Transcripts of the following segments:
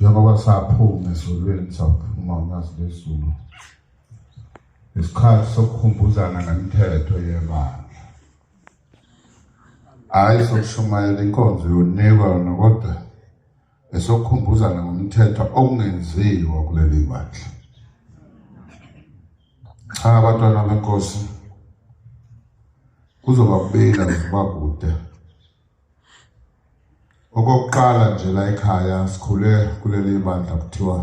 Njengoba saphuma ezulwini saphuma uNyazi lwezulu, isikhathi sokukhumbuzana ngemithetho yebandla. Hhayi sokushumayela inkonzo yonikwa yona kodwa esokukhumbuzana ngomthetho okungenziwa kuleli bandla. Cha abantwana benkosi kuzoba kubila kuzoba kude. Okokuqala nje la ekhaya sikhule kuleli bandla kuthiwa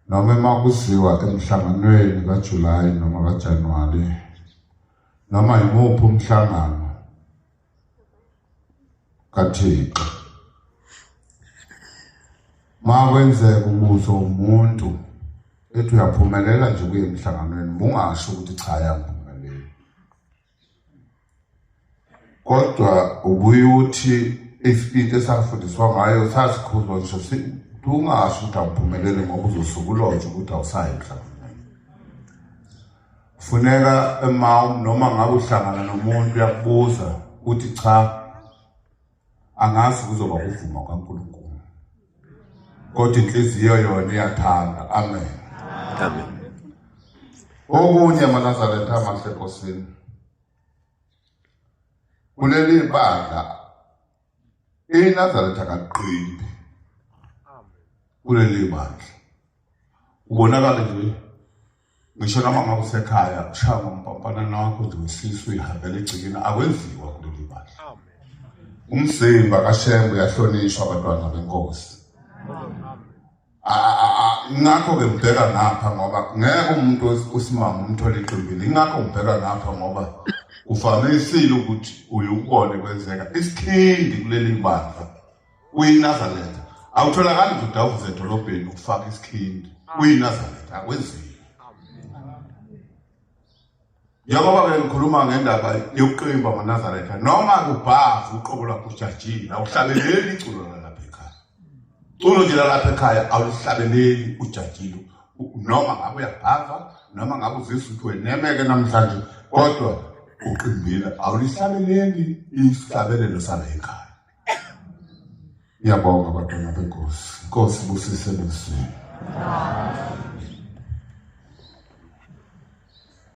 noma uma kuziwa emhlanganweni kaJulayi noma kaJanuwari noma yimuphi umhlangano kaThixo ma kwenzeka ubuzo umuntu ethi uyaphumelela nje kuye emhlanganweni bungasho ukuthi cha yangiphumelela Kodwa ubuye uthi into esafundiswa ngayo sasikhuzwa ngisho ungasho ukuthi awuphumelele ngoba uzosuke ulotshe ukuthi awusayi emhlanganweni. Funeka uma noma ngabe uhlangana nomuntu uyakubuza uthi cha angazi kuzoba kuvuma kaNkulunkulu. Kodwa inhliziyo yona iyathanda. Amen. Amen. Okunye amaNazaretha amahle enkosini. Kuleli bandla iNazaretha kaqimbi. Kuleli bandla. Ubonakala nje ngisho noma ngabe usekhaya kushaya ngompampanana wakho nje wesisu uyihambela egcikeni akwenziwa kuleli bandla. Umzimba kaShembe uyahlonishwa abantwana benkosi. Ngakho-ke ngibheka ngapha ngoba ngeke umuntu usimama umthole iqimbile. Ingakho ngibheka ngapha ngoba kuvamisile ukuthi uye ukubone kwenzeka isikhindi kuleli bandla uyiNazaretha awutholakali nje udavuza edolobheni ukufaka isikhindi uyiNazaretha akwenziwa. Njengoba ke ngikhuluma ngendaba yokuqimba amaNazaretha noma kubhavu uqobo lwakho ujajile awuhlabeleli iculo lalapha ekhaya. Culo nje lalapha ekhaya awulihlabeleli ujajile noma ngabe uyabhava noma ngabe uzizwa ukuthi wenemeke namhlanje kodwa uqimbile awulihlabeleli isihlabelelo sala ekhaya. Ngiyabonga bantwana benkosi. Inkosi ibusise lezwi. Amen.